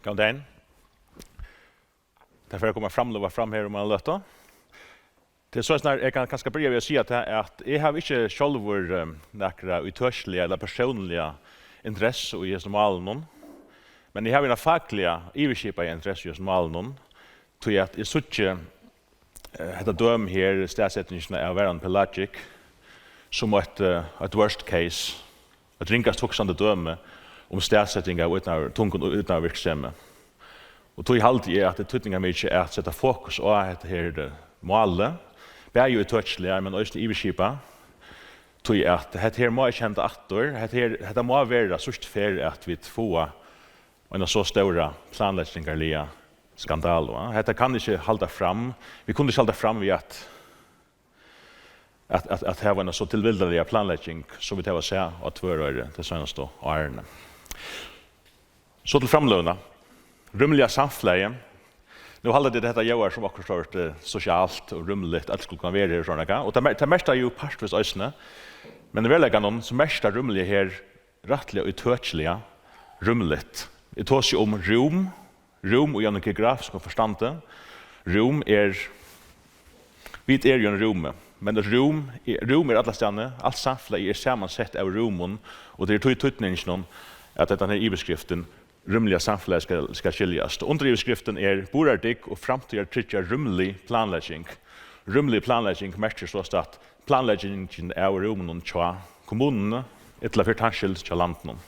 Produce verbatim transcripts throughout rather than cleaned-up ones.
Góðan dagin. Tað fer at koma framløga fram her um eina løtu. Tað er soleiðis, nær eg kann kanska byrja við at siga tað, at eg havi ikki sjálvur, eh, nakra ítøkiliga ella persónliga interessu í hesum málunum, men eg havi eina fakliga yvirskipaða interessu í hesum málunum, tí at eg síggi, eh, hetta dømi her, staðsetingina av Varðan Pelagic, sum eitt, eh, eitt worst case, eitt ringast hugsandi dømi um staðseting av ídnaðar-, tungum ídnaðarvirksemi. Og tí haldi eg, at tað er týdningarmikið at seta fokus á hetta her, eh, málið, bæði ítøkiliga, men eisini yvirskipað, tí at hetta her má ikki henda aftur. Hetta her, hetta má vera síðstu ferð, at vit fáa eina so stóra planleggingarliga skandalu, va? Hetta kann ikki halda fram. Vit kunnu ikki halda fram við at, at, at, at hava eina so tilvildarliga planlegging, sum vit hava sæð á Tvøroyri tey seinastu árini. So til framløguna. Rúmliga samfelagið. Nú halda tit, at hetta ljóðar sum okkurt sort, eh, sosialt og rúmligt, øll skulu kunna vera her og sovorðið nakað. Og tað mer-, tað merkir tað jú partvíst eisini. Men í veruleikanum, so merkir tað rúmliga her rættiliga ítøkiliga rúmligt. Eg tosi um rúm, rúm í einum geografiskum forstandi. Rúm er, vit eru í einum rúmi, men rúm er, rúm er allastaðni, alt samfelagið er samansett av rúmum, og tað er tí týdninginum, at hendan her yvirskriftin, rúmliga samfelagið, skal, skal skiljast. Undiryvirskriftin er Burðardygg og framtíðartryggja rúmlig planlegging. Rúmlig planlegging merkir sostatt planleggingin av rúmunum hjá kommununi, ella fyri tann skyld hjá landinum.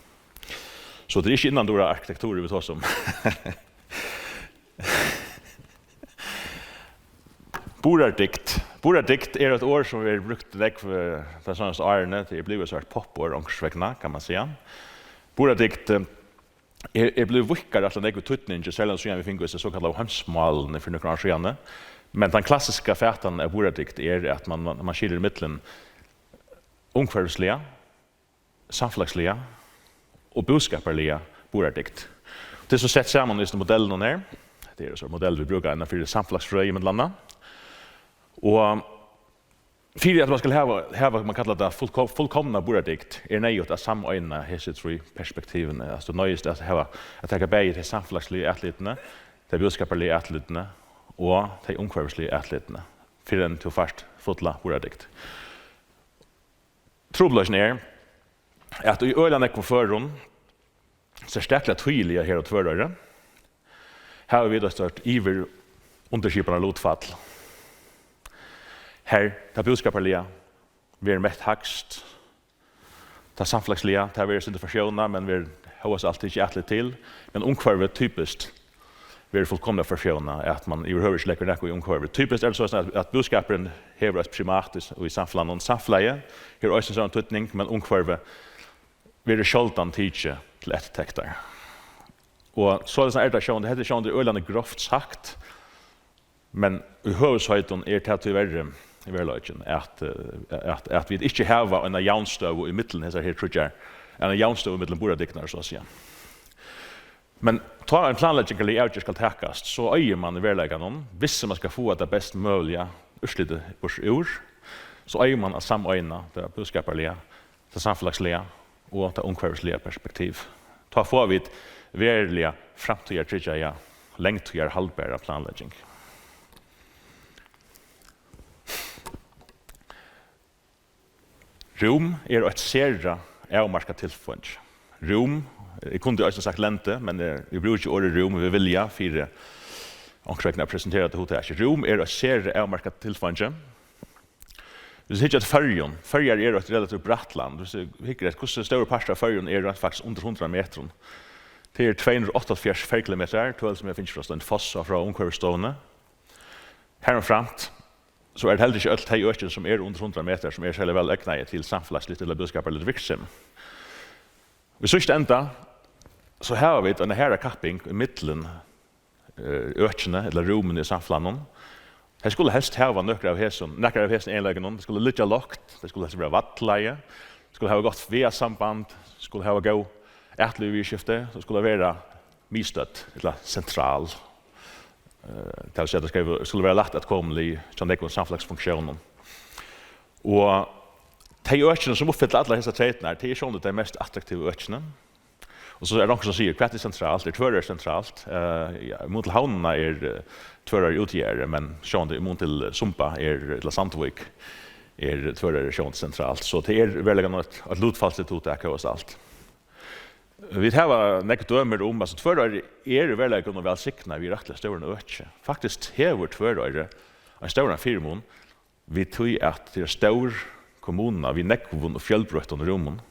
So tað er ikki innandura arkitektur, vit tosa um. Burðardygd. Burðardygd er eitt orð, sum verður brúkt nógv, eh, tey seinastu árini. Tað er blivið so eitt popporð onkursvegna, kann man siga. Burðardygd, eh, er, er blivið víðkað rættiliga nógv í týdningi, serliga síðan vit fingu hesi sokallaðu heimsmálini fyri nøkrum árum síðani. Men tann klassiska fatan av burðardygd er, at man, man, man skilir ímillum umhvørvisliga, samfelagsliga og búskaparliga burðardygd. Tað er so sett saman í hesum modellunum her. Hetta er so ein modell, vit brúka innan fyri samfelagsfrøði, millum annað. Og fyri at man skal hava, hava, man kallar tað, fullko-, fullkomna burðardygd, er neyðugt at sameina hesi trý perspektivini. Altso, tú noyðist at hava, at taka bæði tey samfelagsligu atlitini, tey búskaparligu atlitini og tey umhvørvisligu atlitini, fyrr enn tú fært fulla burðardygd. Trupulleikin er, at í øgiliga nógvum førum, serstakliga týðiliga her á Tvøroyri, hava vit eitt stórt yvirundirskipanarlutfall, har tað búskaparliga verður mett hægst, tað samfelagsliga, tað verður eitt sindur forsjónað, men verður hóast alt tikið atlit til, men umhvørvið typiskt verður fullkomiliga forsjónað, at man yvirhøvur ikki leggur nakað í umhvørvið. Typiskt er tað soleiðis, at, at búskapurin hevur eitt primat í, í samfelagnum. Samfelagið hevur eisini sovorðnan týdning, men umhvørvið verður sjáldan tikið til eftirtektar. Og soleiðis er tað sjálvandi, hetta er sjálvandi øgiliga grovt sagt, men í høvuðsheitum er tað tíverri veruleikin, at, eh, at, at vit ikki hava eina javnstøðu ímillum hesar her tríggjar, eina javnstøðu millum burðardygdirnar, so at siga. Men tá ein planleggingarlig avgerð skal takast, so eigur mann í veruleikanum, viss mann skal fáa tað best møguliga úrslitið burtur úr, so eigur mann at sameina tað búskaparliga, tað samfelagsliga og tað umhvørvisliga perspektiv. Tá fáa vit veruliga framtíðartryggjaða, langtíðarhaldbara planlegging. Rúm er eitt sera avmarkað tilfeingi. Rúm, eg kundi eisini sagt lendi, men eg, eg brúki orðið rúm við vilja fyri onkursvegna at presentera tað hugtakið. Rúm er eitt sera avmarkað tilfeingi. Viss tú hyggur eftir Føroyum, Føroyar eru eitt relativt bratt land. Viss tú hyggur eftir, hvussu stórur partur av Føroyum er reint faktiskt undir hundrað metrum? Tað er tvey hundrað og áttaoghálvfjerðs ferkilometrar, tøl sum eg havi fingið frá Steinfoss og frá Umhvørvisstovuni. Harumframt, so er tað heldur ikki øll tey økini, sum eru undir hundrað metrar, sum eru serliga væl egnaði til samfelagsligt ella búskaparligt virksemi. Í síðsta enda, so hava vit eina harða kapping ímillum, eh, økini ella rúmini í samfelagnum. Tey skulu helst hava nøkur av hesum, nakrar av hesum eginleikunum. Tey skulu liggja lágt, tey skulu helst vera vallaði, tey skulu hava gott vegasamband, skulu hava góð atliviðurskifti, tey skulu vera miðstødd ella sentral. Eh, tað vil siga, at tað skal, skulu vera lætt atkomulig hjá nógvum samfelagsfunksjónum. Og tey økini, sum uppfylla allar hesar treytirnar, tey eru sjálvandi tey mest attraktivu økini. Og so er tað onkur sum sigur, hvat er sentralt? Er Tvøroyri sentralt? Eh, ja, í mun til Havnina er, eh, Tvøroyri útjaðari, men sjálvandi í mun til, eh, Sumba er, ella Sandvík, er Tvøroyri sjálvandi sentralt. So tað er veruliga eitt, eitt lutfalsligt hugtak hóast alt. Vit hava nógv dømi um, altso, Tvøroyri er í veruleikanum væl signað við rættiliga stórum øki. Faktiskt hevur Tvøroyri ein stóran fyrimun við tí, at tað er stór kommuna við nógvum og fjølbroyttum rúmum.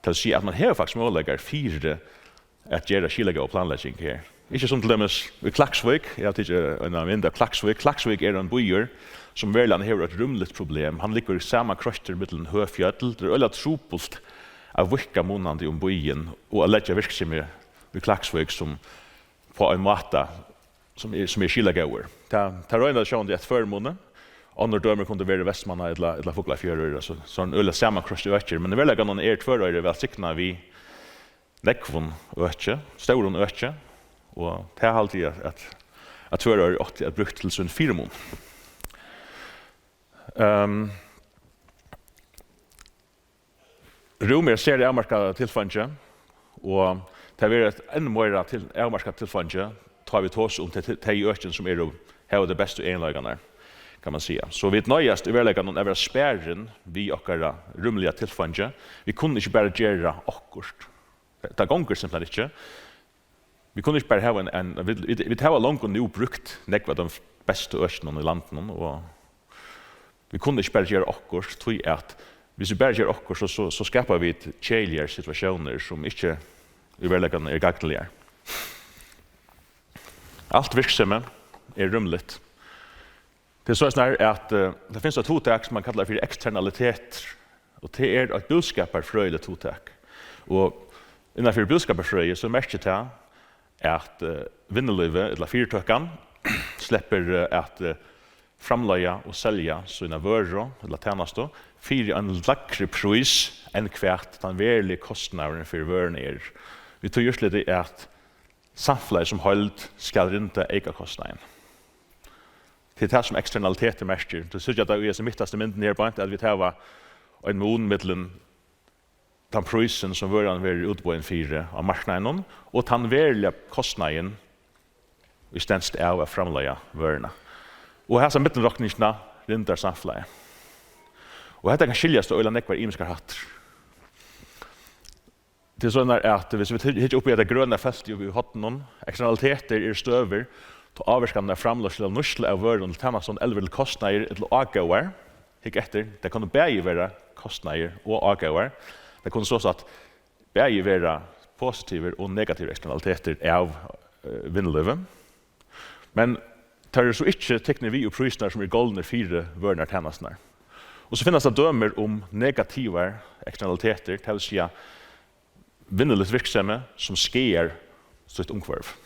Tað vil siga, at man hevur faktiskt møguleikar fyri at gera skilagóða planlegging her. Ikki sum til dømis í Klaksvík, eg havi tikið eina mynd av Klaksvík. Klaksvík er ein býur, sum veruliga hevur eitt rúmligt problem. Hann liggur samankroystur millum høg fjøll. Tað er øgiliga trupult at víðka munandi um býin og at leggja virksemi í Klaksvík sum, á ein máta sum er, sum er skilagóður. Tað, tað royna tey sjálvandi at føra munnin. Onnur dømi kundu verið Vestmanna ella, ella Fuglafjørður, altso, sovorðin øgiliga samankroyst øki. Men í veruleikanum er Tvøroyri væl signað við nógvum øki, stórum øki, og tað haldi eg at, at, at Tvøroyri átti at brúkt til sín fyrimun. Ehm, Rúm er sera avmarkað tilfeingi, og tað verður eitt enn meira til, avmarkað tilfeingi, tá vit tosa um tey, tey økini, sum eru, hava tey bestu eginleikarnar, kann man siga. So vit noyðast í veruleikanum at vera sparin við okkara rúmliga tilfeingi. Vit kunnu ikki bara gera okkurt. Tað gongur simpelthen ikki. Vit kunnu ikki bara hava ein, ein vit, vit, vit hava longu nú brúkt nógv av teimum bestu økinum í landinum, og vit kunnu ikki bara gera okkurt, tí at viss vit bara gera okkurt, so, so, so skapa vit keðiligar situatiónir, sum ikki í veruleikanum eru gagnligar. Alt virksemi er rúmligt. Tað er soleiðis nær, at, eh, tað finst eitt hugtak, sum man kallar fyri eksternalitetir, og tað er eitt búskaparfrøðiligt hugtak. Og innanfyri búskaparfrøði, so merkir tað, at, eh, vinnulívið, ella fyritøkan, sleppur, eh, at, eh, framleiða og selja sína vøru ella tænastu fyri ein lægri prís enn hvat tann veruligi kostnaðurin fyri vøruni er. Við tí úrsliti, at samfelagið sum heild skal rinda eykakostnaðin. Tað er tað, sum eksternalitetir merkir. Tú síggja tað í hesi mittastu myndini her beint, at vit hava ein mun millum tann prísin, sum vøran verður útboðin fyri á marknaðinum, og tann veruliga kostnaðin, ið stendst av at framleiða vøruna. Og hasa millumrokningina rindar samfelagið. Og hetta kann skiljast á øgiliga nógvar ymiskar hættir. Tað er soleiðis, at viss vit hyggja upp í hetta grøna feltið uppi í horninum, eksternalitetir eru støður, tá ávirkanin av framleiðslu og nýtslu av vørum og tænastum elvir til kostnaðir ella ágóðar. Hygg eftir, tað kunnu bæði vera kostnaðir og ágóðar. Tað kunnu so sagt bæði vera positivir og negativir eksternalitetir av, eh, vinnulívi. Men teir eru so ikki tiknir við í prísirnar, sum eru goldnir fyri vørurnar, tænasturnar. Og so finnast tað dømir um negativar eksternalitetir, tað vil siga vinnuligt virksemi, sum skaðar sítt umhvørvi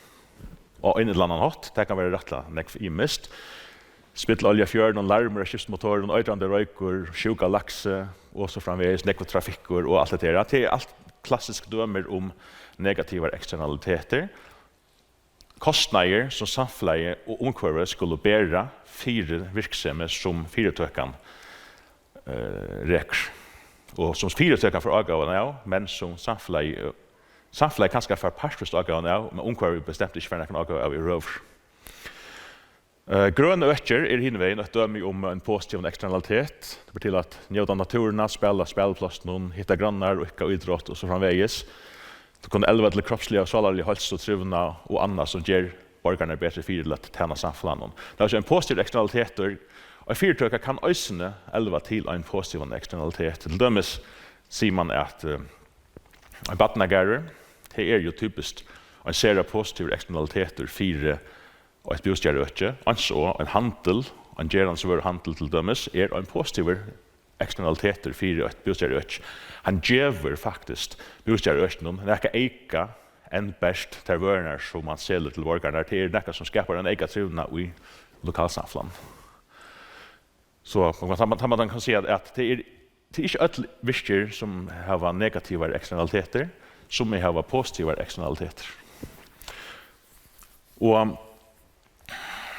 á ein ella annan hátt. Tað kann vera rættiliga nógv ymiskt. Spillolja í fjørðinum, larmur av skipsmotorum, eitrandi roykur, sjúka av laksi og so framvegis, nógvur trafikkur og alt hetta her. Tað er alt klassisk dømir um negativar eksternalitetir. Kostnaðir, sum samfelagið og umhvørvið skulu bera fyri virksemi, sum fyritøkan, eh, rekur, og sum fyritøkan fær ágóðan av, men sum samfelagið, samfelagið kanska fær partvíst ágóðan av, men umhvørvið bestemt ikki fær nakran ágóða av yvirhøvur. Eh, grøn økir er hinvegin eitt dømi um ein positivan eksternalitet. Tað ber til at njóta náttúruna, spæla á spæliplássinum, hitta grannar og íðka ítrótt og so framvegis. Tað kann elva til kropsliga og sálarliga heilsu, trivnað og annað, sum ger borgararnar betri fyri til at tæna samfelagnum. Tað er altso ein positivur eksternalitetur. Ein fyritøka kann eisini elva til ein positivan eksternalitet. Til dømis sigur man, at, eh, ein barnagarður, tað er jú typiskt ein sera positivur eksternalitetur fyri eitt bústaðarøki, eins og ein handil, ein gerandisvøruhandil til dømis, er ein positivur eksternalitetur fyri eitt bústaðarøki. Hann gevur faktiskt bústaðarøkinum nakað eyka enn bert tær vørurnar, sum hann selur til borgararnar. Tað er nakað, sum skapar ein eyka trivnað í lokalsamfelagnum. So, man, man, man, man kann siga, at, at tað er, tað er ikki øll virkir, sum hava negativar eksternalitetir, sum hava positivar eksternalitetir. Og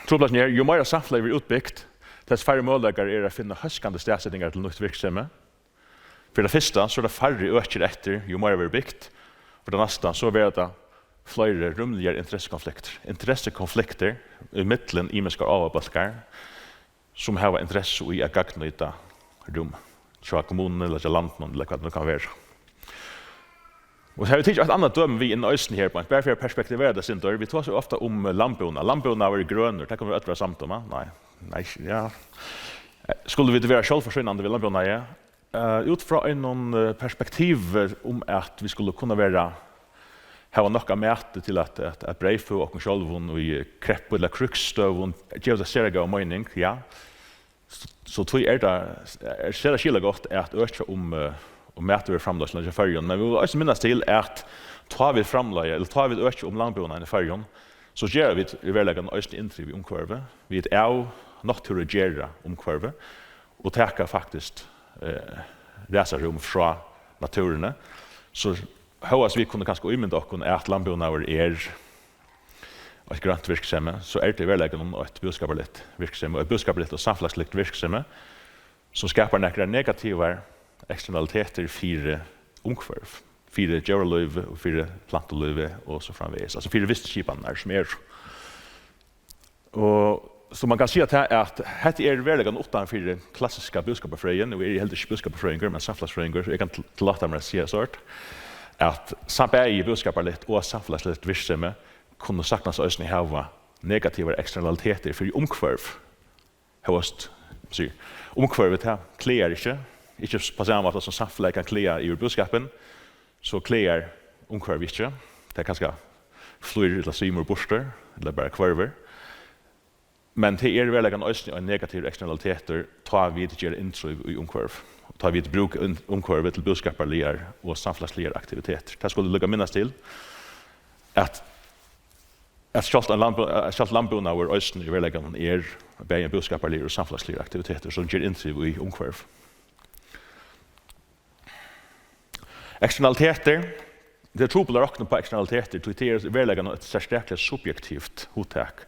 trupulleikin er, jú meira samfelagið verður útbygt, tess færri møguleikar eru at finna hóskandi staðsetingar til nýtt virksemi. Fyri tað fyrsta, so er tað færri økir eftir, jú meira verður bygt. Fyri tað næsta, so verða tað fleiri rúmligar interessekonfliktir. Interessekonfliktir í millum ymiskar ávabólkar, sum hava interessu í at gagnnýta rúm hjá kommununi ella hjá landinum, ella hvat tað nú kann vera. Og so havi eg tikið eitt annað dømi við inn eisini her, bara fyri at perspektivera tað eitt sindur. Vit tosa jo ofta um, eh, landbúnað. Landbúnaður er grønur, tað kunnu vit øll vera samd um, ha? Nei. Nei, ja. Eh, skulu vit vera sjálvforsýnandi við landbúnaði? Eh, út frá einum, eh, perspektivi um, at vit skulu kunna vera, hava nokk av mati til at, at, at breyðføða okkum sjálvum í kreppu ella krígsstøðum, gevur tað sera góða meining, ja. So, so tí er tað, er sera skilagott at økja um, eh, um matvøruframleiðsluna hjá Føroyum, men vit mugu eisini minnast til, at tá vit framleiða, ella tá vit økja um landbúnaðin í Føroyum, so gera vit í veruleikanum eisini inntrið við umhvørvið. Vit av náttúru gera umhvørvið og taka faktiskt, eh, ræsa rúm frá náttúruni. So hóast vit kunnu kanska ímynda okkum, at landbúnaður er eitt grønt virksemi, so er tað í veruleikanum eitt búskaparligt virksemi, og eitt búskaparligt og samfelagsligt virksemi, sum skapar nakrar negativar eksternalitetir fyri umhvørv, fyri djóralívið og fyri plantulívið og so framvegis, altso fyri vistskipanirnar sum eru. Og so man kann siga tað, at hetta er veruleikin uttan fyri klassiska búskaparfrøðin, og eg eri heldur ikki búskaparfrøðingur, men samfelagsfrøðingur, so eg kann til-, tillata mær at siga sovorðið, at sa-, bæði búskaparligt og samfelagsligt virksemi kunnu saktans eisini hava negativar eksternalitetir fyri umhvørv. Hóast, sigur, umhvørvið, tað klagar ikki, ikki á sama máta sum samfelagið kann klaga yvir búskapin, so klagar umhvørvið ikki. Tað kanska flýr ella svimur burtur, ella bara hvørvur. Men tað er í veruleikanum eisini ein negativur eksternalitetur, tá vit gera inntrýv í umhvørv, tá vit brúka um-, umhvørvið til búskaparligar og samfelagsligar aktivitetir. Tað skulu vit líka minnast til, at, at sjálvt ein landbú-, at sjálvt landbúnaður eisini í veruleikanum er bæði ein búskaparligur og samfelagsligur aktivitetur, sum ger inntrýv í umhvørv. Eksternalitetir. Tað er trupult at rokna upp á eksternalitetir, tí tað er í veruleikanum eitt serstakliga subjektivt hugtak.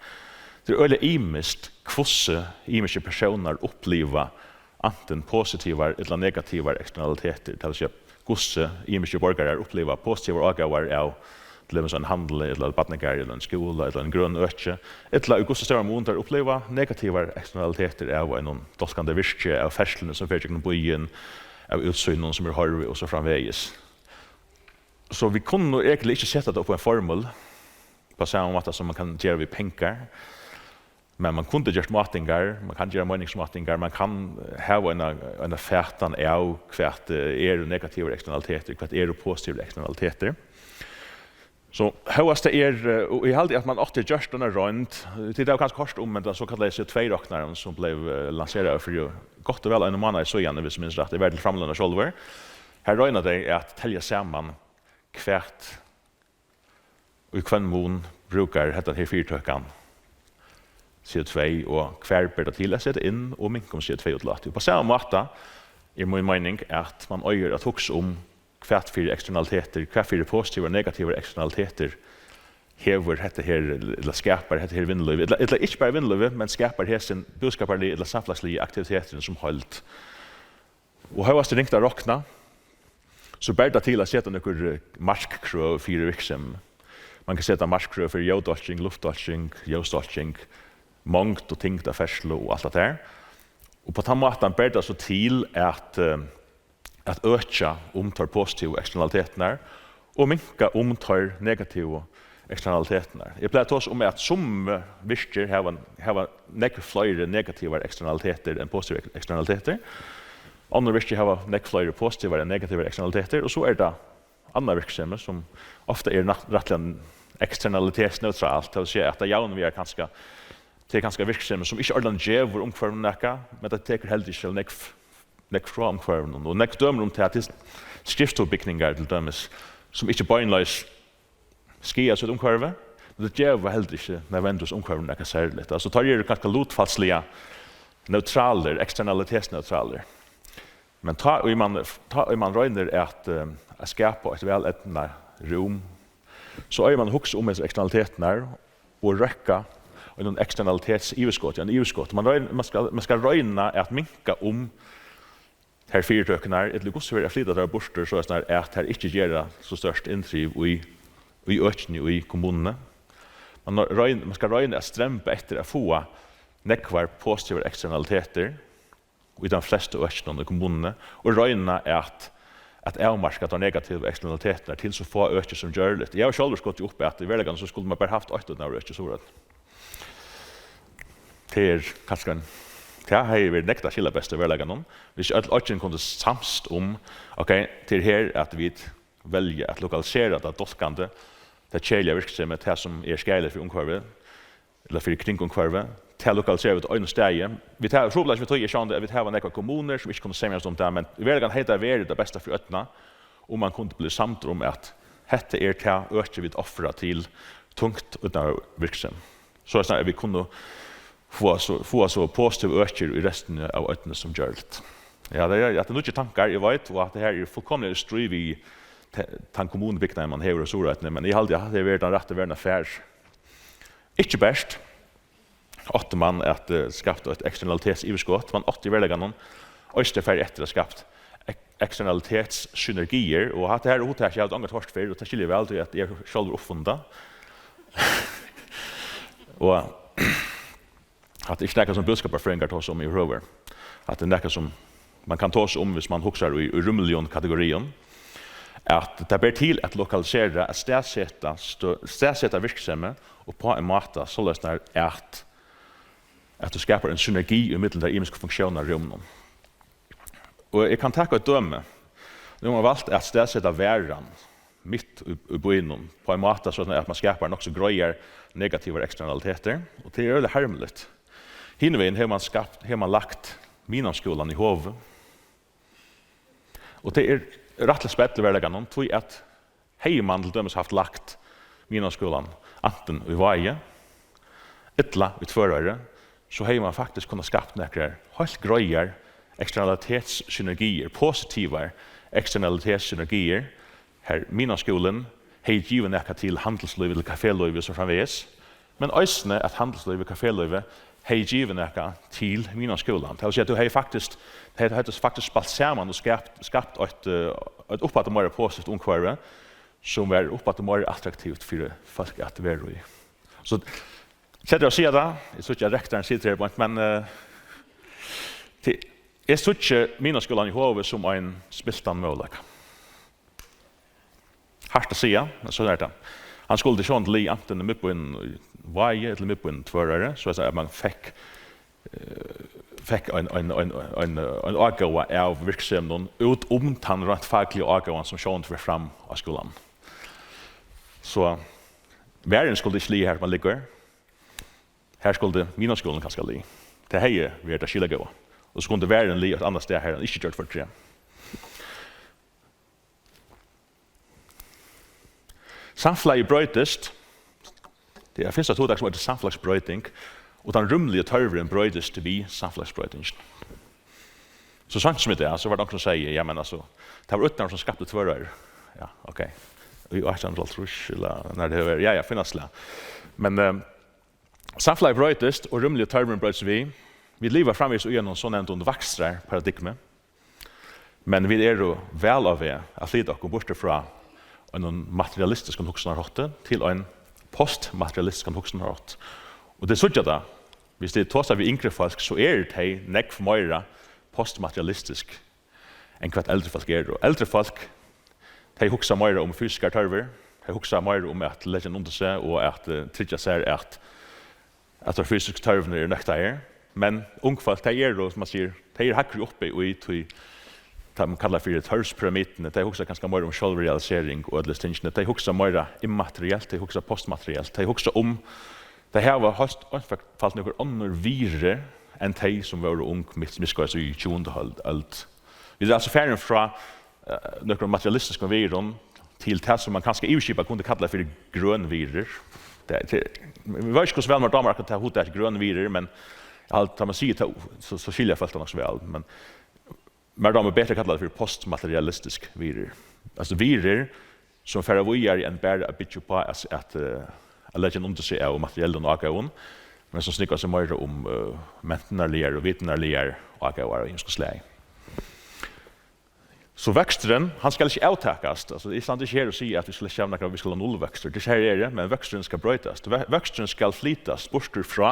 Tað er øgiliga ymiskt, hvussu ymiskir persónar uppliva antin positivar ella negativar eksternalitetir, tað vil siga, hvussu ymiskir borgarar uppliva positivar ágóðar av til dømis ein handli, ella barnagarði, ella ein skúla, ella ein grøn øki, ella í hvussu stóran mun teir uppliva negativar eksternalitetir av einum dálkandi virki, av ferðsluni, sum fer gjøgnum býin, av útsýninum, sum er horvið, og so framvegis. So vit kunnu eigentliga ikki seta tað upp á ein formul, á sama máta sum man kann gera við pengar, men man kundi gjørt mátingar, man kann gera meiningarmátingar, man kann, eh, hava eina, eina fatan av, hvat, eh, eru negativar eksternalitetir, hvat eru positivir eksternalitetir. So, hóast tað er, eh, og eg haldi, at man átti at gjørt eina roynd, tit hava kanska hoyrt um, men tann sokallaði C O tvey roknarin, sum bleiv, eh, lanseraður fyri gott og væl einum mánaði síðani, viss eg minnist rætt, eg var til framløguna sjálvur. Har royna tey at telja saman, hvat, í hvønn mun brúkar hendan her fyritøkan C O tvey, og hvar ber tað til at seta inn og minka um C O tvey útlátið. Og á sama máta er mín meining, at man eigur at hugsa um, hvat fyri eksternalitetir, hvat fyri positivar og negativar eksternalitetir hevur hetta her, ella skapar hetta her vinnulívið, ella, ella ikki bara vinnulívið, men skapar hesin búskaparligi ella samfelagsliga aktiviteturin sum heild. Og hóast tað er ringt at rokna, so ber tað til at seta nøkur, eh, markkrøv fyri virksemi. Man kann seta markkrøv fyri ljóðdálking, luftdálking, ljósdálking, mongd og tyngd av ferðslu og alt tað har. Og á tann mátan ber tað so til at, eh, at økja um teir positivu eksternalitetirnar og minka um teir negativu eksternalitetirnar. Eg plagi at tosa um, at summi virkir hava, hava nógv fleiri negativar eksternalitetir enn positivar ek-, eksternalitetir. Onnur virkir hava nógv fleiri positivar enn negativar eksternalitetir, og so er tað annað virksemi, sum ofta er nat-, rættiliga eksternalitetsneutralt, tað vil siga, at tað javnvigar kanska, tað er kanska virksemi, sum ikki ordiliga gevur umhvørvinum nakað, men tað tekur heldur ikki nógv, nógv frá umhvørvinum. Og nógv dømir um tað, at skrivstovubygningar til dømis, sum ikki beinleiðis skaða sítt umhvørvi, men tað geva heldur ikki nødvendigvis umhvørvinum nakað serligt. Altso, teir eru kanska lutfalsliga neutralir, eksternalitetsneutralir. Men tá ið man, tá ið man roynir at, eh, at skapa eitt væleydnað rúm, so eigur man at hugsa um hesar eksternalitetirnar og røkka einum eksternalitetsyvirskoti, ein yvirskot. Man royn-, man skal, man skal royna at minka um tær fyritøkurnar, ella hvussu verður at flyta tær burtur, soleiðis at tær ikki gera so stórt inntriv í, í økini í kommununi. Man royn-, man skal royna at stremba eftir at fáa nógvar positivar eksternalitetir í teimum flestu økinum í kommununi og royna at, at avmarka tær negativu eksternalitetirnar til so fá øki sum gjørligt. Eg havi sjálvur skotið upp at í veruleikanum so skuldi man bara havt eitt ídnaðarøki í Suðuroynni. Tað er kanska ein, tað hevði verið nógv tað skilabesta í veruleikanum, hvis øll oyggin kundu samst um, ok, tað er her at vit velja at lokalisera tað dálkandi, tað keðiliga virksemið, tað sum er skaðiligt fyri umhvørvið, ella fyri kringumhvørvið, tað lokalisera vit á einum staði. Vit hava, trupulleikin við tí er sjálvandi, at vit hava nakrar kommunur, sum ikki kunnu semjast um tað, men í veruleikanum hevði tað verið tað besta fyri øllum, um man kundi blivið samdur um, at hetta er tað øki, vit ofra til tungt ídnaðarvirksemi. Soleiðis at vit kunnu fáa so, fáa so positiv økir í restini av oynni sum gjørligt. Ja, tað er, at tað eru nýggir tankar, eg veit, og at tað her er fullkomiliga í stríð við te-, tann kommunubygnaðin, man hevur í Suðuroynni, men eg haldi, at hatta hevur verið tann rætti vegin at fara. Ikki bert átti man at, eh, skapt eitt eksternalitetsyvirskot, man átti í veruleikanum eisini farið eftir at skapt ek-, eksternalitetssynergiir, og hatta her hugtakið havi eg ongantíð hoyrt fyrr, og tað skilji eg væl, tí at eg havi sjálvur uppfunnið tað. Og hatta er ikki nakað, sum búskaparfrøðingar tosa um yvirhøvur. Hatta er nakað, sum man kann tosa um, hvis man hugsar í, í rúmligum kategorium, at tað ber til at lokalisera, at staðseta stø-, staðseta virksemi upp á ein máta, soleiðis at, at tú skapar ein synergi ímillum tær ymisku funktiónarrúmunum. Og eg kann taka eitt dømi. Nú hevur man valt at staðseta varðan mitt í, í býnum á ein máta, so at man skapar nokk so greiðar negativar eksternalitetir, og tað er øgiliga harmiligt. Hinvegin hevur man skapt, hevur man lagt miðnámsskúlan í Hovi, og tað er rættiliga spell í veruleikanum, tí at hevði man til dømis havt lagt miðnámsskúlan antin í Vági ella í Tvøroyri, so hevði man faktiskt kunnað skapt nakrar heilt greiðar eksternalitetssynergiir, positivar eksternalitetssynergiir, har miðnámsskúlin hevði givið nakað til handilslívið, til kafélívið og so framvegis, men eisini at handilslívið, kafélívið hevði givið nakað til miðnámsskúlan. Tað vil siga, at tú hevði faktiskt, tey høvdu faktiskt spælt saman og skapt, skapt eitt, eh, eitt uppaftur meira positivt umhvørvi, sum var uppaftur meira attraktivt fyri fólk at vera í. So, sleppi eg at siga tað, eg síggi, at rektorin situr her beint, men, eh, tí, eg síggi miðnámsskúlan í Hovi sum ein spiltan møguleika. Hart at siga, men so er tað. Hann skuldi sjálvandi ligið antin í miðbýnum í Vági ella í miðbýnum í Tvøroyri, so at man fekk, eh, fekk ein, ein, ein, ein, ein ágóða av virkseminum út um tann reint fakliga ágóðan, sum sjálvandi fer fram á skúlanum. So varðin skuldi ikki ligið har, sum hann liggur. Har skuldi miðnámsskúlin kanska ligið. Tað hevði verið tað skilagóða. Og so kundi varðin ligið eitt annað stað, har hann ikki gjørdi fortreð. Samfelagið broytist. Tað er, finst eitt hugtak, sum eitur samfelagsbroyting, og tann rúmligi tørvurin broytist við samfelagsbroytingini. So seint sum í dag, so var tað onkur, sum segði, ja, men altso, tað var ídnaðurin, sum skapti Tvøroyri. Ja, ok. Í átjan hundrað og hálvtrýss, ella nær tað var, ja, ja, fínt slag. Men, eh, samfelagið broytist, og rúmligi tørvurin broytist við. Vit liva framvegis í einum so nevndum vakstrarparadigmi. Men vit eru væl á veg at flyta okkum burtur frá einum materialistiskum hugsanarhátti til ein postmaterialistiskan hugsanarhátt. Og tit síggja tað, viss tit tosa við yngri fólk, so eru tey nógv meira postmaterialistisk enn hvat eldri fólk eru. Og eldri fólk, tey hugsa meira um fysiskar tørvir, tey hugsa meira um at leggja undir seg og at, eh, tryggja sær, at at teir fysisku tørvini eru nøktaðir. Men ung fólk, tey eru, sum man sigur, tey eru hægri uppi í tí, tað man kallar fyri tørvspyramiduni. Tey hugsa kanska meira um sjálvrealisering og øll hesi tingini. Tey hugsa meira immaterielt, tey hugsa postmaterielt. Tey hugsa um, tey hava heilt einfalt nøkur onnur virði enn tey, sum vóru ung mitt, miðskeiðis í tjúgundu øld, øld. Vit eru altso farin frá, eh, nøkrum materialistiskum virðum til tað, sum man kanska yvirskipað kundi kalla fyri grøn virðir. Tað, tað, eg veit ikki, hvussu væl mær dámar akkurát tað hugtakið grøn virðir, men eg haldi, tá man sigur tað, so, so skilja fólk tað nokk so væl. Men mær dámar betur at kalla tað fyri postmaterialistisk virðir. Altso virðir, sum fara víðari enn bara at byggja upp á at, at, eh, at leggja undir seg av materiellum ágóðum, men sum snúgva seg meira um, eh, mentanarligar og vitanarligar ágóðar av ymiskum slag. So vøksturin, hann skal ikki avtakast. Altso, eg standi ikki her og sigi, at vit skulu ikki hava nakran, vit skulu hava nullvøkstur. Tað er ikki har eg eri, men vøksturin skal broytast. Vø-, vøksturin skal flytast burtur frá,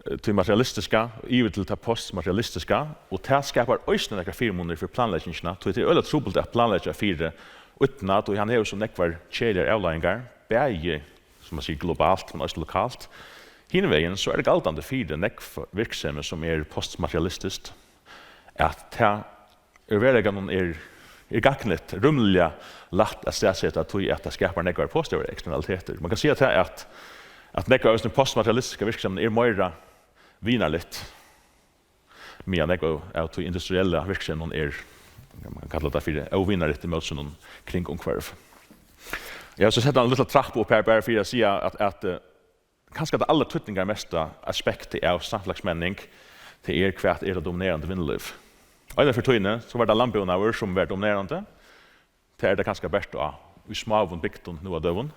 eh, tí materialistiska, yvir til tað postmaterialistiska, og tað skapar eisini nakrar fyrimunir fyri planleggingina, tí tað er øgiliga trupult at planleggja fyri ódnað, tí hann hevur so nógvar keðiligar avleiðingar, bæði, sum man sigur, globalt, men eisini lokalt. Hinvegin, so er tað galdandi fyri nógv virksemi, sum er postmaterialistiskt, at tað í veruleikanum er, er gagnligt, rúmliga lætt at staðseta, tí at tað skapar nógvar positivar eksternalitetir. Man kann siga tað, at, at nógv av hesum postmaterialistiska virksemið er meira vinarligt, meðan nógv av, av tí industriella virkseminum er, man kann kalla tað fyri, óvinarligt ímóti sínum kringumhvørvi. Eg havi so sett eina lítla trappu upp her, bara fyri at siga, at, at, eh, kanska tað allartýdningarmesta aspektið av samfelagsmenning, tað er, hvat er tað dominerandi vinnulív? Einaferð í tíðini, so var tað landbúnaður, sum var dominerandi. Tað er tað kanska bert á, í smáum bygdum nú á døgum.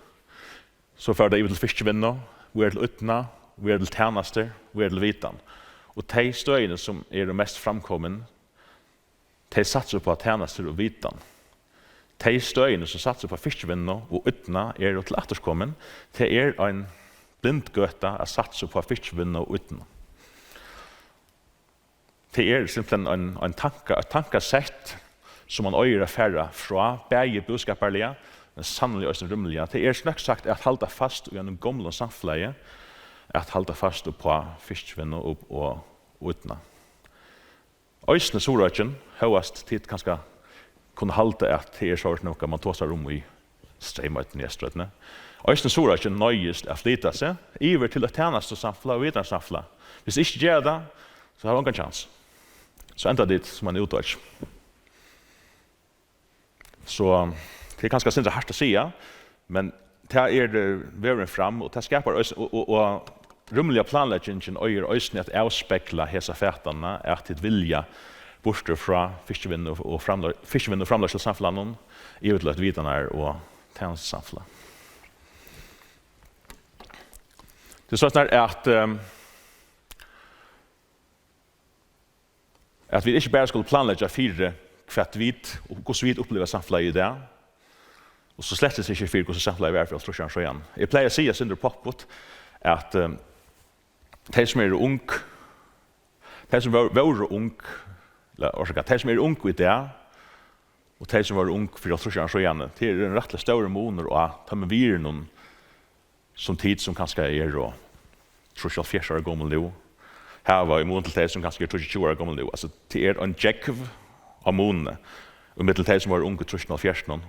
So fór tað yvir til fiskivinnu, víðari til ódnað, víðari til tænastur, víðari til vitan. Og tey støðini, sum eru mest framkomin, tey satsa upp á tænastur og vitan. Tey støðini, sum satsa upp á fiskivinnu og ódnað, eru til afturskomin. Tað er ein blind gøta at satsa upp á fiskivinnu og ódnað. Tað er simpelthen ein, ein tanka, eitt tankasett, sum man eigur at fara frá, bæði búskaparliga, men sanniliga eisini rúmliga. Tað er, snøgt sagt, at halda fast í einum gomlum samfelagi, at halda fast upp á fiskivinnu og, og, og ódnað. Eisini Suðuroyggin, hóast tit kanska kunnu halda, at tað er sovorðið, nokk man tosar um í Streymoynni, Eysturoynni. Eisini Suðuroyggin noyðist at flyta seg yvir til eitt tænastusamfelag og vitanarsamfelag. Viss ikki gera tað, so hava ongan kjans. So enda tit sum ein útoyggj. So tað er kanska eitt sindur hart at siga, men tað er, eh, vegurin fram, og tað skapar eisini, og, og, og rúmliga planleggingin eigur eisini at avspegla hesa fatanina, at tit vilja burtur frá fiskivinnu og framlei-, fiskivinnu og framleiðslusamfelagnum yvir til eitt vitanar- og tænastusamfelag. Tað er soleiðis at, ehm, at vit ikki bara skulu planleggja fyri, hvat vit, og hvussu vit uppliva samfelagið í dag, og so slettis ikki fyri, hvussu samfelagið var fyri hálvtrýss árum síðan. Eg plagi at siga, sindur popput, at, eh, tey, sum eru ung, tey, sum vóru, vóru ung, ella, orsaka, tey, sum eru ung í dag, og tey, sum vóru ung fyri hálvtrýss árum síðan, tað er ein rættiliga stórur munur á teimum virðunum, sum tit, sum kanska eru trýss, hálvfjerðs ára gomul nú, hava í mun til tey, sum kanska eru tíggju, tjúgu ára gomul nú. Altso, tað er ein djógv á muni ímillum tey, sum vóru ung í trýssunum og hálvfjerðsunum,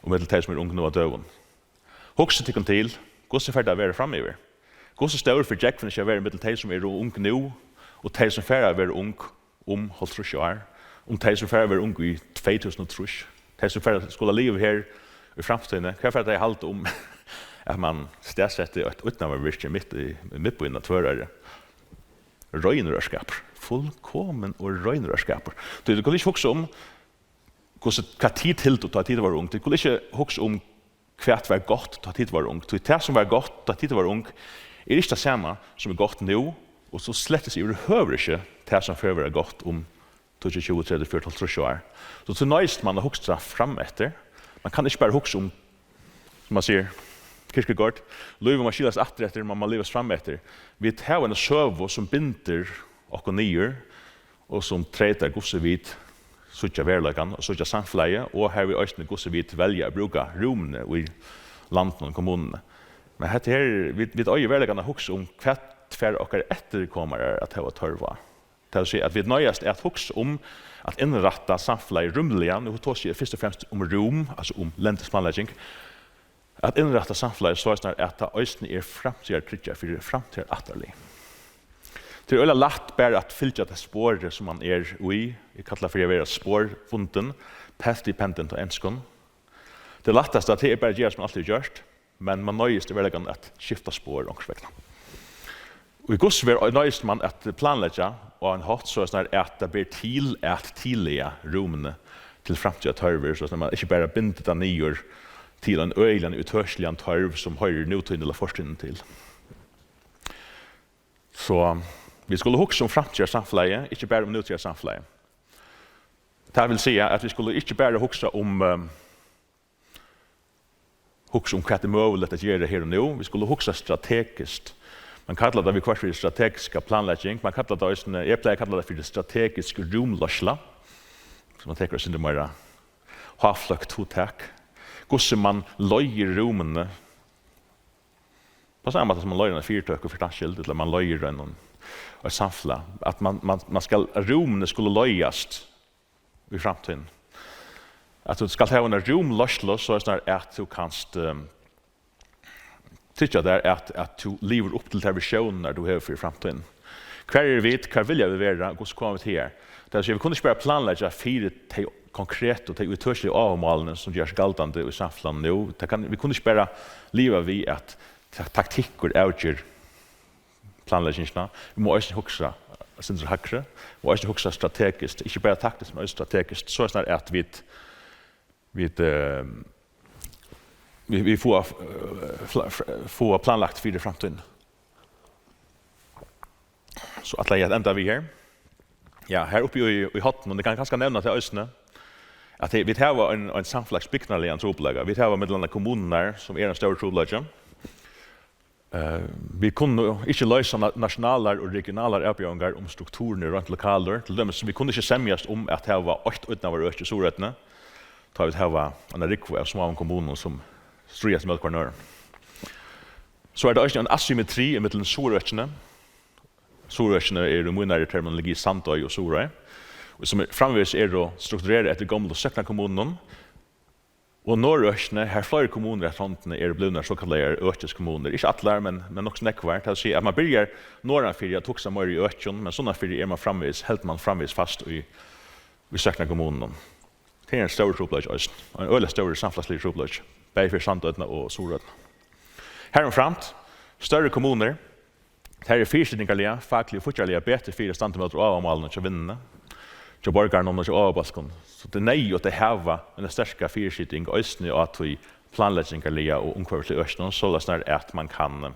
og millum tey, sum eru ung nú á døgum. Hugsið tykkum til, hvussu fer tað at vera framyvir? Hvussu stór fer djógvin ikki at vera ímillum tey, sum eru ung nú, og tey, sum fara at vera ung um hálvtrýss ár, um tey, sum fara at vera ung í tvey túsund og trýss, tey, sum fara at skula liva her í framtíðini, hvat fara tey at halda um, at man staðsetti eitt ídnaðarvirki mitt í, í miðbýnum á Tvøroyri? Reinur ørskapur, fullkomin og reinur ørskapur. Tí, tú kanst ikki hugsa um, hvussu, hvat tit hildu, tá tit vóru ung. Tit skulu ikki hugsa um, hvat var gott, tá tit vóru ung. Tí tað, sum var gott, tá tit vóru ung, er ikki tað sama, sum er gott nú, og so slettis yvirhøvur ikki tað, sum fer at vera gott um tíggju, tjúgu, tretivu, fjøruti, hálvtrýss ár. So, so noyðist man at hugsa fram eftir. Man kann ikki bara hugsa um, sum man sigur, Kierkegaard, lívið má skilast aftur eftir, man má livast fram eftir. Vit hava eina søgu, sum bindur okkum niður, og sum treytar, hvussu vit síggja veruleikan og síggja samfelagið, og har við eisini, hvussu vit velja at brúka rúmini í landinum og kommununi. Men hetta her, vit, vit eiga í veruleikanum at hugsa um, hvat fara okkara eftirkomarar at hava tørv á. Tað vil siga, at vit noyðast at hugsa um at innrætta samfelagið rúmliga. Nú tosi eg fyrst og fremst um rúm, altso um lendisplanlegging. At innrætta samfelagið soleiðis, at tað eisini er framtíðartryggjað fyri framtíðarættarlið. Tað er øgiliga lætt bara at fylgja tað sporið, sum man er í. Eg kalla fyri at vera sporbundin, path dependent á enskum. Tað lættasta, tað er bara at gera, sum man altíð hevur gjørt, men man noyðist í veruleikanum at skifta spor onkursvegna. Og í hvussu verður noyðist man at planleggja á ein hátt, soleiðis at tað ber til at tillaga rúmini til framtíðartørvir, soleiðis at man ikki bara bindur tað niður til ein øgiligan, útøkiligan tørv, sum hoyrir nútíðini ella fortíðini til. So, vit skulu hugsa um framtíðarsamfelagið, ikki bara um nútíðarsamfelagið. Tað vil siga, at vit skulu ikki bara hugsa um, eh, hugsa um, hvat er møguligt at gera her og nú. Vit skulu hugsa strategiskt. Man kallar tað viðhvørt fyri strategiska planlegging. Man kallar tað eisini, eg plagi at kalla tað fyri strategisk rúmleiðsla, sum man tekur eitt sindur meira háfløgt hugtak. Hvussu man leiðir rúmini. Á sama máta sum man leiðir eina fyritøku fyri tann skyld, ella man leiðir ein, eitt samfelag. At man, man, man skal, at rúmini skulu leiðast í framtíðini. At tú skalt hava eina rúmleiðslu, soleiðis at tú kanst, ehm, tryggja tær, at, at tú livir upp til tær visjónirnar, tú hevur fyri framtíðini. Hvar eru vit? Hvar vilja vit vera? Hvussu koma vit hagar? Tað vil siga, vit kunnu ikki bara planleggja fyri tey konkretu og tey ítøkiligu áhugamálini, sum gera seg galdandi í samfelagnum nú. Tað kann, vit kunnu ikki bara liva við, at ta-, taktikkur avger planleggingina. Vit mugu eisini hugsa eitt sindur hægri, og eisini hugsa strategiskt, ikki bara taktiskt, men eisini strategiskt, soleiðis at vit, vit, eh, vit, vit fáa, eh, fla-, fr-, fáa planlagt fyri framtíðini. So ætli eg at enda við her. Ja, her uppi í, í horninum, eg kann kanska nevna tað eisini, at tey, vit hava ein, ein samfelagsbygningarligan trupulleika. Vit hava millum annað kommunurnar, sum er ein stórur trupulleiki. Eh, vit kunnu ikki loysa na-, nationalar og regionalar avbjóðingar, um strukturin er reint lokalur. Til dømis, vit kunnu ikki semjast um at hava eitt ídnaðarøki í Suðuroynni, tá vit hava eina rúgvu av smáum kommunum, sum stríðast móti hvørjum øðrum. So er tað eisini ein asymmetri ímillum Suðurøkini. Suðurøkini eru í mínari terminologi Sandoy og Suðuroy, og sum er, framvegis eru strukturerað eftir gomlu sóknarkommununum, og Norðurøkini, har fleiri kommunur eftir hondini eru blivnar sokallaðar økiskommunur. Ikki allar, men, men nokk so nógvar. Tað vil siga, at man byrjar norðanfyri at hugsa meira í økjum, men sunnanfyri er man framvegis, heldur man framvegis fast í, í sóknarkommununum. Tað er ein stórur trupulleiki eisini. Ein øgiliga stórur samfelagsligur trupulleiki, bæði fyri Sandoynna og Suðuroynna. Harumframt, størri kommunur, tær eru fyrisitingarliga, fakliga og fíggjarliga betur fyri at standa ímóti áhugamálunum hjá vinnuni, hjá borgarunum og hjá áhugabólkum. So tað er neyðugt at hava eina sterka fyrisiting eisini á tí planleggingarliga og umhvørvisliga økinum, soleiðis at man kann,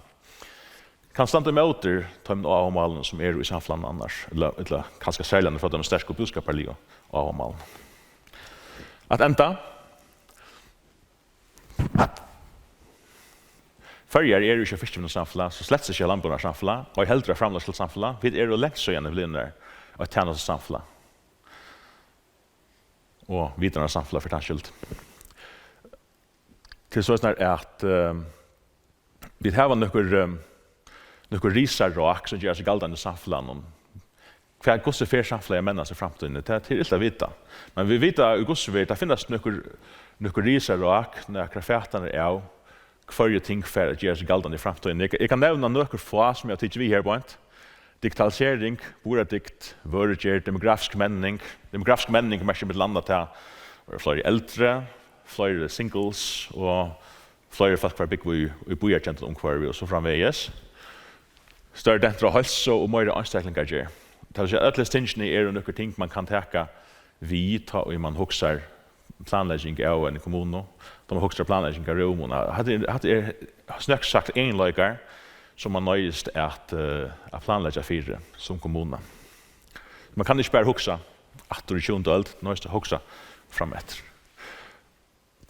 kann standa ímóti teimum áhugamálunum, sum eru í samfelagnum annars, ella, ella kanska serliga frá teimum sterku búskaparligu áhugamálunum. At enda, Føroyar eru ikki eitt fiskivinnusamfelag, so slett ikki eitt landbúnaðarsamfelag, og ei heldur eitt framleiðslusamfelag. Vit eru langt síðani blivnir eitt tænastusamfelag. Og vitanarsamfelag fyri tann skyld. Til soleiðis at, eh, vit hava nøkur, eh, nøkur risarák, sum gera seg galdandi í samfelagnum. Hvat, hvussu fer samfelagið at mennast í framtíðini? Tað, tað er ilt at vita. Men vit vita í hvussu ver, tað finnast nøkur, nøkur risarák, nakrar fatanir av, hvørji ting fara at gera seg galdandi í framtíðini. Eg, eg kann nevna nøkur fá, sum eg havi tikið við her beint. Digitalisering, burðardygd, vørugerð, demografisk menning. Demografisk menning merkir millum annað tað, at fleiri eldri, fleiri singles og fleiri fólk fara at búgva í, í býarkendum umhvørvi og so framvegis. Størri dentur á heilsu og meiri einstaklingagerð. Tað vil siga, øll hesi tingini eru nøkur ting, man kann taka við, tá ið man hugsar planlegging av eini kommunu, tá man hugsar planlegging av rúmum. Hatta er, hatta er, snøgt sagt, eginleikar, sum man noyðist at, eh, at planleggja fyri sum kommuna. Man kann ikki bara hugsa aftur í tjúgundu øld, noyðist at hugsa frameftir.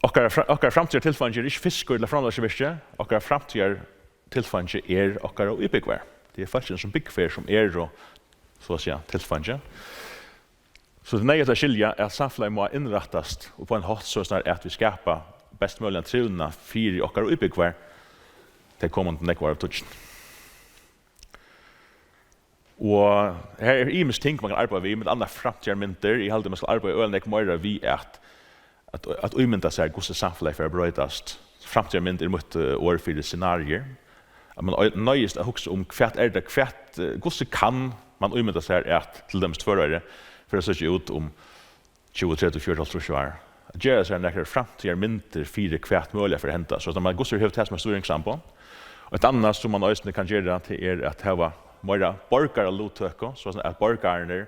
Okkara fra-, okkara framtíðartilfeingi er ikki fiskur ella framleiðsluvirki. Okkara framtíðartilfeingi er okkara íbúgvar. Tað er fólkini, sum búgva her, sum eru, so at siga, tilfeingi. So tað er neyðugt at skilja, at samfelagið má innrættast upp á ein hátt, soleiðis at vit skapa best møguligan trivnað fyri okkara íbúgvar tey komandi nógvu áratíggju. Og her er ymisk ting, man kann arbeiða við, millum annað framtíðarmyndir. Eg haldi, man skal arbeiða øgiliga nógv meira við at, at, at ímynda sær, hvussu samfelagið fer at broytast. Framtíðarmynd er mítt, eh, orð fyri scenarier. At man ei-, noyðist at hugsa um, hvat er tað, hvat, eh, hvussu kann man ímynda sær, at til dømis Tvøroyri fer at síggja út um tjúgu, tretivu, fjøruti, hálvtrýss ár. At gera sær nakrar framtíðarmyndir fyri, hvat møguliga fer at henda. So at man, hvussu hevur tað sum eitt stýringsamboð. Eitt annað, sum man eisini kann gera, tað er at hava meira borgaralutøku, so at borgararnir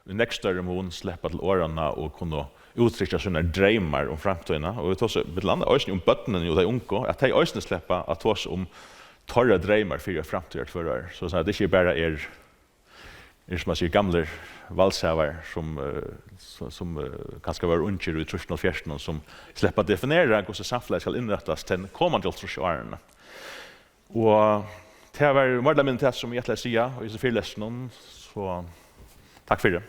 í nógv størri mun sleppa til orðanna og kunnu úttrykkja sínar dreymar um framtíðina. Og vit tosa millum annað eisini um børnini og tey ungu, at tey eisini sleppa at tosa um teirra dreymar fyri eitt framtíðarhvørvi. So at tað ikki bara er eru, sum man sigur, gamlir vælshavarar, sum, eh, sum, sum, eh, kanska vóru ungir í trýssunum og hálvfjerðsunum, sum sleppa at definera, hvussu samfelagið skal innrættast tey komandi hálvtrýss árini. Og tað var meir ella minni tað, sum eg ætlaði at siga í hesum fyrilestrinum, so takk fyri.